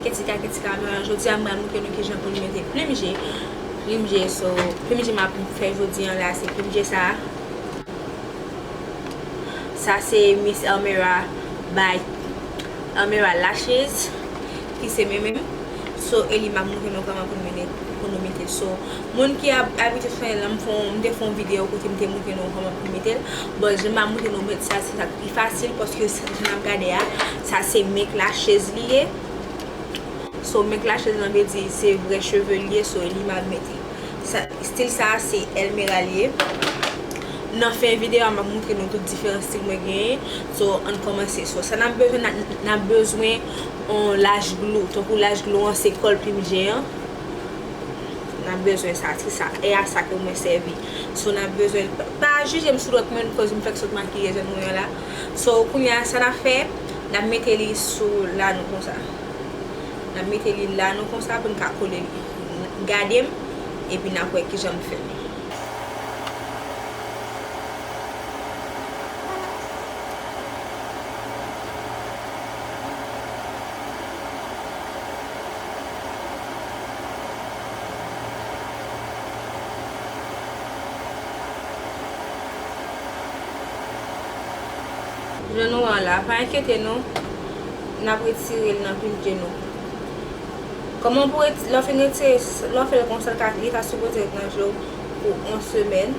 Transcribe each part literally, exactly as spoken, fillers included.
Ketika, ketika, mwen, jodi a, mwen montre nou kijan pou nou mete plim je. Plim je, so, plim je m ap fè jodi a la, se plim je sa a. Sa se Miss Elmera by Elmera Lashes, ki se mwen menm. So, e li m ap montre nou kòman pou nou mete, pou nou mete. So, moun ki ab-, abitye sou chanèl la, m fè yon, m te fè yon videyo kote m te montre nou kòman pou mete l. Bon, jan m ap montre nou mete sa, se sa k pi fasil, paske sa, jan n ap gade a, sa se Make Lashes li ye. So, Make Lashes lan vle di se vrè cheve l ye, so, e li m ap mete. Sa, stil sa a se Elmera l ye. Nan fen videyo a, m ap montre nou tout diferan stil mwen genyen. So, ann kòmanse. So, sa n ap bezwen, n a, n ap bezwen yon lash glue. Tankou lash glue an, se kòl plim je an. N ap bezwen sa, se sa. E a sa ke mwen sèvi. So, n ap bezwen, pa, pa jije m sou lòt moun, koz m fèk sot makiye, jan nou wè la. So, kounye a, sa n ap fè, n ap mete li sou la nou konsa. N ap mete li la nou konsa pou n ka kole li. Gade m, epi n ap wè kijan m fè. Jan nou wè an la, pa enkyete nou, n ap retire l nan plim je nou. Kòman pou reti-, lè w fin retire, lè w fè l konsa, l ka, li ta sipoze ret nan je w pou yon semèn,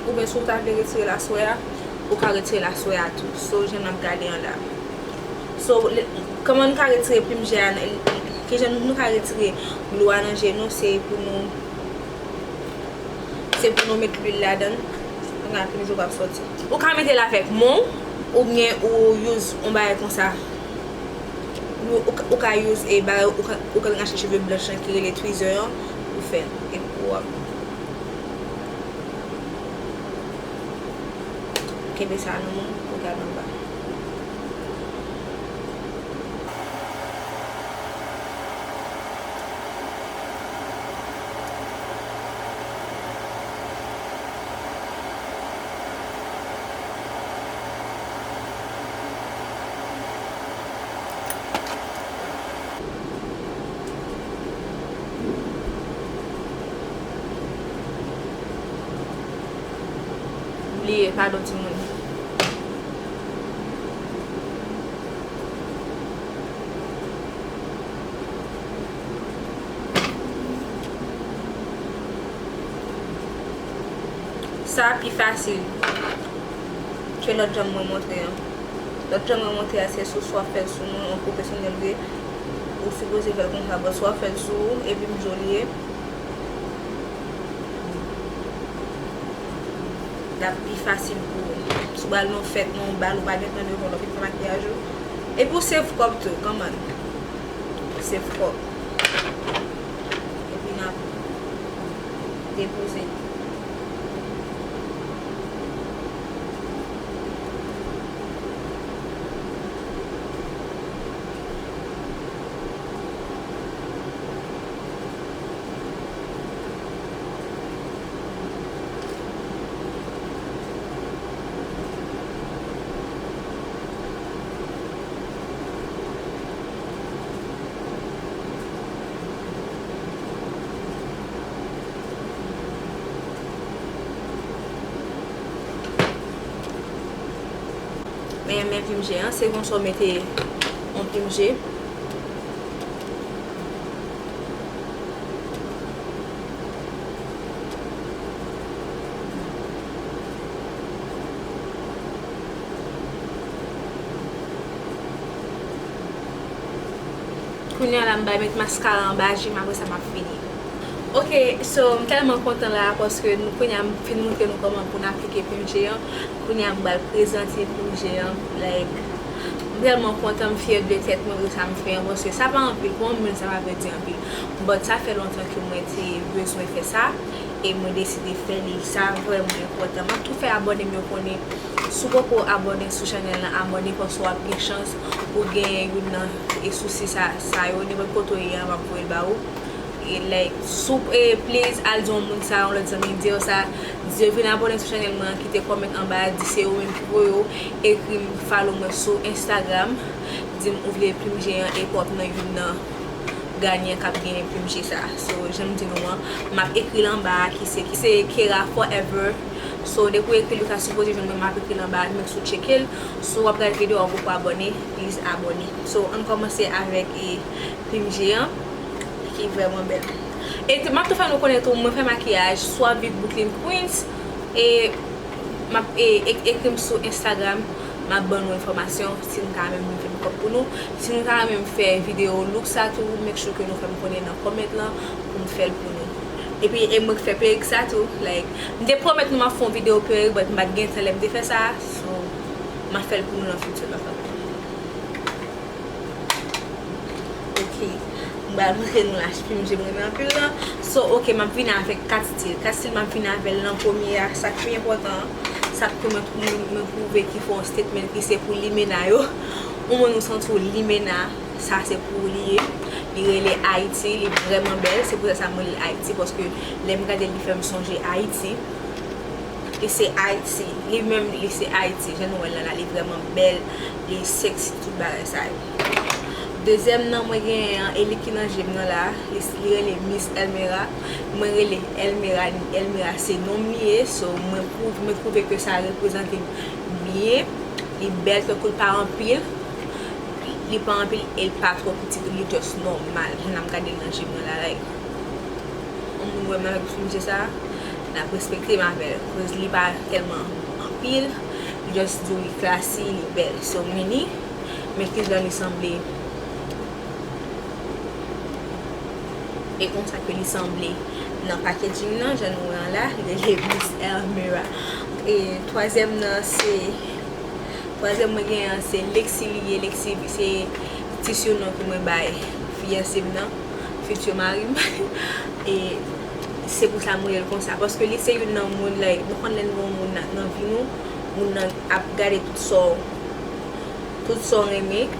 oubyen si w ta vle retire l aswè a, ou ka retire l aswè a tou. So, jan n ap gade an la. So, le, kòman nou ka retire plim je a nan, kijan nou ka retire glou a nan je nou, se pou nou Se pou nou met lwil ladan l, kounye a plim je w ap sòti. Ou ka mete l avèk men w, oubyen ou use yon bagay konsa. Ou, ou, ou ka use, e, bagay, ou ka, ou ka rache cheve blanch lan ki rele tweezer an, ou fè l. Epi w ap kenbe sa nan men w, ou gade anba. Bliye, padon timoun. Sa pi fasil ke lòt jan mwen montre an. Lòt jan mwen montre a, se sou, swa w ap fè l sou moun, yon pwofesyonèl vre, ou sipoze fè l konsa, but swa w ap fè l sou ou, epi m joli, l ap pi fasil pou ou. Si w pral nan yon fèt, nan yon bal, ou pa gen tan devan w, w ap fin fè makiyaj ou. Epi w save kòb tou, come on. Save kòb. Epi n ap depoze. Men, men plim je an, se konsa w mete yon plim je. Kounye a la, m bay met maskara anba je m, apre sa m ap fini. Ok, so m tèlman kontan la paske nou kounye a m fin montre nou kòman pou n aplike Pimje an. Kounye a m pral prezante Pimje an. Like, m tèlman kontan, m fyè de tèt mwen pou sa m fè an paske sa pa anpil pou yon moun, sa pa vle di anpil. But sa fè lontan ke mwen te bezwen fè sa e mwen deside fè li. Sa vrèman enpòtan. M ap tou fè abòne m yo konnen. Si w poko abòne sou chanèl lan, abòne paske w ap gen chans pou genyen youn nan e sousi sa, sa yo. Nenpòt kote w ye a, m ap voye l ba ou. E, like, sou, e, please, al di yon moun sa, yon lòt zanmi, di yo sa, di yo vin abòne sou chanèl mwen an, kite kòmant anba, di se ou menm ki voye yo, ekri m, follow mwen sou Instagram, di m ou vle Pimje an, e pou w ap nan youn nan ganyan k ap genyen Pimje sa. So, jan m di nou an, m ap ekri l anba a, ki se, ki se Kera Forever. So, depi w ekri l, ou ta sipoze jwenn mwen, m ap ekri l anba a, make sure w tcheke l. Si w ap gade videyo a, w poko abòne, please abòne. So, ann kòmanse avèk, e, Pimje an. Ki vrèman bèl. E te, m ap tou fè nou konnen tou, mwen fè makiyaj, swa viv Brooklyn, Queens, e m ap, e, e, ekri m sou Instagram, m ap ban nou enfòmasyon, si nou ta renmen m vin fè makeup pou nou, si nou ta renmen m fè videyo look sa tou, make sure ke nou fè m konnen nan comment lan pou m fè l pou nou. Epi, e mwen k fè perik sa tou, like, m te pwomèt nou m ap fè yon videyo perik, but m pa t gen tan lè m te fè sa, so, m ap fè l pou nou nan future lan kanmenm. Ok. M pral montre nou lash Pimje m renmen anpil lan. So, ok, m ap vin avèk kat stil. Kat stil m ap vin avè l lan premye a, sa k pi enpòtan an, sa k mwen, mwen, mwen twouve ki fè yon statement ki se pou limena yo. Ou moun ou santi w limena, sa se pou ou li ye. Li rele Ayiti, li vrèman bèl. Se pou sa m rele l Ayiti, paske lè m gade l, li fè m sonje Ayiti. Li se Ayiti. Li menm, li se Ayiti. Jan nou wè l lan la, li vrèman bèl. Li sexy, tout bagay sa yo. Dezyèm nan mwen genyen an, e li ki nan je m nan la, li, li rele Miss Elmera. Mwen rele Elmera, Elmera se non m li ye, so mwen twou-, mwen twouve ke sa reprezante m byen. Li bèl, tankou l pa anpil. Li pa anpil, e l pa twò piti tou, li just nòmal. Jan n ap gade l nan je m nan la, like. Yon moun wè m avèk Pimje sa, n ap respekte m avè l, koz li pa tèlman anpil, li just di w li classy, li bèl. So, men li, men ki jan li sanble, e konsa ke li sanble nan packaging nan, jan nou wè an la, li rele Miss Elmera. E twazyèm nan, se Twazyèm mwen genyen an se Lexi li ye. Lexi se ti surnom ke mwen bay fiyanse m nan, future mari m. E se pou sa m rele l konsa. Paske li se youn nan moun, like, nou konn lè n gen yon moun nan, nan vi nou, moun nan ap gade tout sa w, tout sa w renmen.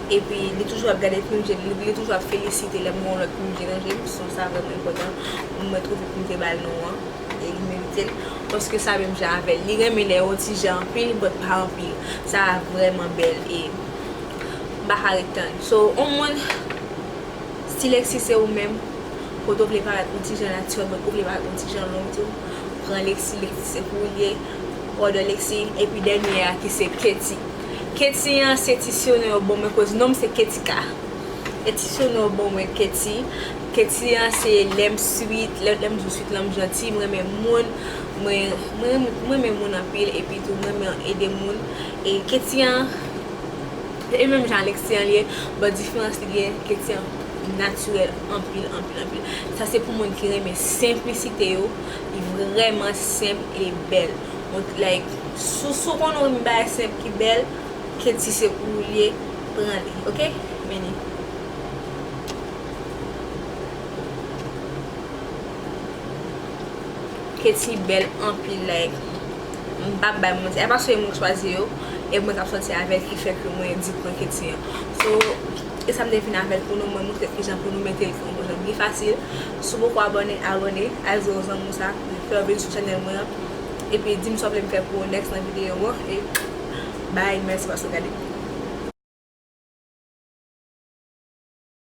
Epi li toujou ap gade Pimje, li, li toujou ap felisite lè m gen yon lòt Pimje nan je m. So sa vrèman enpòtan. Mwen twouve pou m te ba l non an. E li merite l, paske sa menm jan avè l. Li renmen lè yon ti jan anpil, but pa anpil. Sa a vrèman bèl e m pa ka ret tann. So, yon moun, si Lexi se ou menm, kote w vle parèt yon ti jan natirèl, but ou vle parèt yon ti jan long tou, pran Lexi, Lexi se pou ou l ye, order Lexi, epi dènye a ki se Katie. Katie an se ti surnom yo ban mwen, koz non m se Ketika. E ti surnom yo ban mwen Katie. Katie an se lè m sweet, lè, lè m di w sweet lan m janti, m renmen moun, mwen, mwen, mwen renmen moun anpil, epi tou m renmen ede moun. E Katie an, e menm jan Lexi an li ye, but diferans li gen, Katie an natirèl anpil, anpil, anpil. Sa se pou moun ki renmen senplisite yo, li vrèman senp e li bèl. Mwen, like, si w, si w konnen w renmen bagay senp ki bèl, Katie se pou ou l ye, pran li, ok? Men li. Katie bèl anpil, like, m p ap bay manti. E pa sèl mwen k chwazi yo, e mwen k ap sòti avè l ki fè ke mwen di pran Katie an. So, e sa m te vin avè l pou nou, mwen montre ki jan pou nou mete l pou yon jan byen fasil. Si w poko abòne, abòne, al di yon zanmi w sa, fè yo vin sou chanèl mwen an. Epi di m sa w vle m fè pou ou next nan videyo an. E bye, mèsi paske w gade.